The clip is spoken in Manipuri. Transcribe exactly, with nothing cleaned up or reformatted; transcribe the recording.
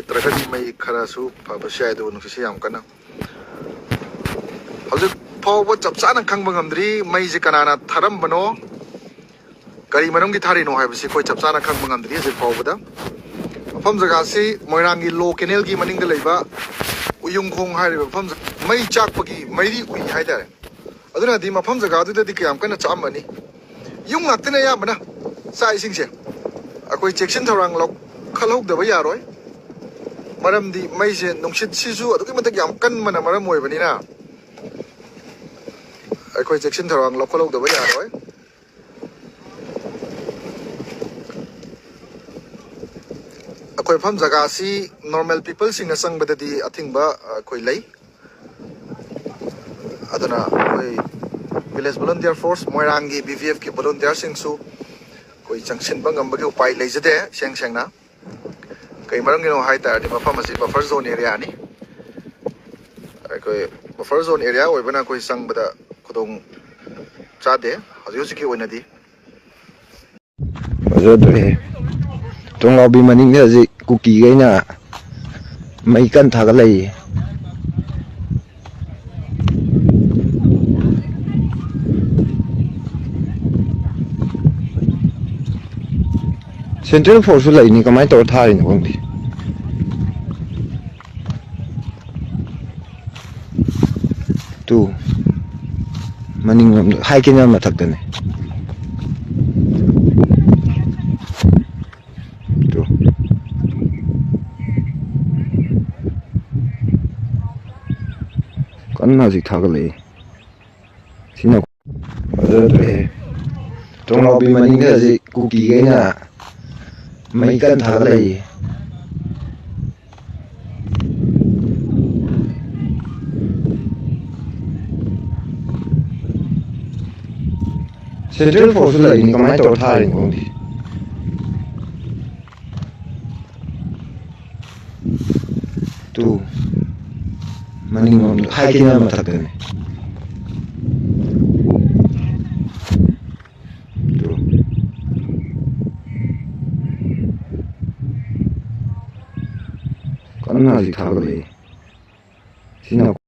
ꯅꯠꯇ꯭ꯔꯒꯗꯤ ꯃꯩ ꯈꯔꯁꯨ ꯐꯕꯁꯨ ꯌꯥꯏ, ꯑꯗꯨꯕꯨ ꯅꯨꯡꯁꯤꯠꯁꯦ ꯌꯥꯝ ꯀꯟꯅ꯫ ꯍꯧꯖꯤꯛ ꯐꯥꯎꯕ ꯆꯞ ꯆꯥꯅ ꯈꯪꯕ ꯉꯝꯗ꯭ꯔꯤ ꯃꯩꯁꯦ ꯀꯅꯥꯅ ꯊꯥꯔꯝꯕꯅꯣ, ꯀꯔꯤ ꯃꯔꯝꯒꯤ ꯊꯥꯔꯤꯅꯣ ꯍꯥꯏꯕꯁꯤ ꯑꯩꯈꯣꯏ ꯆꯞ ꯆꯥꯅ ꯈꯪꯕ ꯉꯝꯗ꯭ꯔꯤ ꯍꯧꯖꯤꯛ ꯐꯥꯎꯕꯗ꯫ ꯃꯐꯝ ꯖꯒꯥꯁꯤ ꯃꯣꯏꯔꯥꯡꯒꯤ ꯂꯣ ꯀꯦꯅꯦꯜꯒꯤ ꯃꯅꯤꯡꯗ ꯂꯩꯕ ꯎꯌꯨꯡꯈꯣꯡ ꯍꯥꯏꯔꯤꯕ ꯃꯐꯝ, ꯃꯩ ꯆꯥꯛꯄꯒꯤ ꯃꯩꯔꯤ ꯎꯏ ꯍꯥꯏꯇꯥꯔꯦ꯫ ꯑꯗꯨꯅꯗꯤ ꯃꯐꯝ ꯖꯒꯥꯗꯨꯗꯗꯤ ꯀꯌꯥꯝ ꯀꯟꯅ ꯆꯥꯛꯑꯝꯃꯅꯤ꯫ ꯌꯨꯝ ꯉꯥꯛꯇꯅꯦ ꯑꯌꯥꯝꯕꯅ ꯆꯥꯛꯏꯁꯤꯡꯁꯦ꯫ ꯑꯩꯈꯣꯏ ꯆꯦꯛꯁꯤꯟ ꯊꯧꯔꯥꯡ ꯂꯧꯈꯠꯍꯧꯗꯕ ꯌꯥꯔꯣꯏ꯫ ꯃꯔꯝꯗꯤ ꯃꯩꯁꯦ ꯅꯨꯡꯁꯤꯠꯁꯤꯁꯨ ꯑꯗꯨꯛꯀꯤ ꯃꯇꯤꯛ ꯌꯥꯝ ꯀꯟꯕꯅ ꯃꯔꯝ ꯑꯣꯏꯕꯅꯤꯅ ꯑꯩꯈꯣꯏ ꯆꯦꯛꯁꯤꯟ ꯊꯧꯔꯥꯡ ꯂꯧꯈꯠꯍꯧꯗꯕ ꯌꯥꯔꯣꯏ꯫ ꯑꯩꯈꯣꯏ ꯃꯐꯝ ꯖꯒꯥꯁꯤ ꯅꯣꯔꯃꯦꯜ ꯄꯤꯄꯜꯁꯤꯡꯅ ꯆꯪꯕꯗꯗꯤ ꯑꯊꯤꯡꯕ ꯑꯩꯈꯣꯏ ꯂꯩ꯫ ꯑꯗꯨꯅ ꯑꯩꯈꯣꯏ ꯚꯤꯂꯦꯖ ꯚꯣꯂꯨꯟꯇꯤꯌꯔ ꯐꯣꯔꯁ ꯃꯣꯏꯔꯥꯡꯒꯤ ꯕꯤ ꯚꯤ ꯑꯦꯐꯀꯤ ꯚꯣꯂꯨꯟꯇꯤꯌꯔꯁꯤꯡꯁꯨ ꯑꯩꯈꯣꯏ ꯆꯪꯁꯤꯟꯕ ꯉꯝꯕꯒꯤ ꯎꯄꯥꯏ ꯂꯩꯖꯗꯦ꯫ ꯏꯁꯦꯡ ꯁꯦꯡꯅ ꯀꯩ ꯃꯔꯝꯒꯤꯅꯣ ꯍꯥꯏ ꯇꯥꯔꯗꯤ ꯃꯐꯝ ꯑꯁꯤ ꯕꯐꯔ ꯖꯣꯟ ꯑꯦꯔꯤꯌꯥꯅꯤ꯫ ꯑꯩꯈꯣꯏ ꯕꯐꯔ ꯖꯣꯟ ꯑꯦꯔꯤꯌꯥ ꯑꯣꯏꯕꯅ ꯑꯩꯈꯣꯏ ꯆꯪꯕꯗ ꯈꯨꯗꯣꯡ ꯆꯥꯗꯦ ꯍꯧꯖꯤꯛ ꯍꯧꯖꯤꯛꯀꯤ ꯑꯣꯏꯅꯗꯤ꯫ ꯐꯖꯗ꯭ꯔꯦ꯫ ꯊꯣꯡꯂꯥꯎꯕꯤ ꯃꯅꯤꯡꯗ ꯍꯧꯖꯤꯛ ꯀꯨꯀꯤꯈꯩꯅ ꯃꯩ ꯀꯟꯅ ꯊꯥꯒꯠꯂꯛꯏ꯫ ꯁꯦꯟꯇ꯭ꯔꯦꯜ ꯐꯣꯔꯁꯁꯨ ꯂꯩꯅꯤ, ꯀꯃꯥꯏꯅ ꯇꯧꯔ ꯊꯥꯔꯤꯅꯣ ꯈꯪꯗꯦ꯫ ꯇꯨ, ꯃꯅꯤꯡꯂꯣꯝꯗ ꯍꯥꯏ ꯀꯦꯅꯦꯜ ꯃꯊꯛꯇꯅꯦ꯫ ꯇꯨ꯫ ꯀꯟꯅ ꯍꯧꯖꯤꯛ ꯊꯥꯒꯠꯂꯛꯏ꯫ ꯁꯤꯅ ꯐꯖꯗ꯭ꯔꯦ꯫ ꯊꯣꯡꯂꯥꯎꯕꯤ ꯃꯅꯤꯡꯗ ꯍꯧꯖꯤꯛ ꯀꯨꯀꯤꯈꯩꯅ ꯃꯩ ꯀꯟꯅ ꯊꯥꯒꯠꯂꯛꯏ꯫ ꯁꯦꯟꯇ꯭ꯔꯦꯜ ꯐꯣꯔꯁꯁꯨ ꯂꯩꯅꯤ, ꯀꯃꯥꯏꯅ ꯇꯧꯔ ꯊꯥꯔꯤꯅꯣ ꯈꯪꯗꯦ꯫ ꯇꯨ, ꯃꯅꯤꯡꯂꯣꯝꯗ ꯍꯥꯏ ꯀꯦꯅꯦꯜ ꯃꯊꯛꯇꯅꯦ꯫ ꯇꯨ꯫ ꯍꯧꯖꯤꯛ ꯊꯥꯒꯠꯂꯛꯏ꯫ ꯁꯤꯅ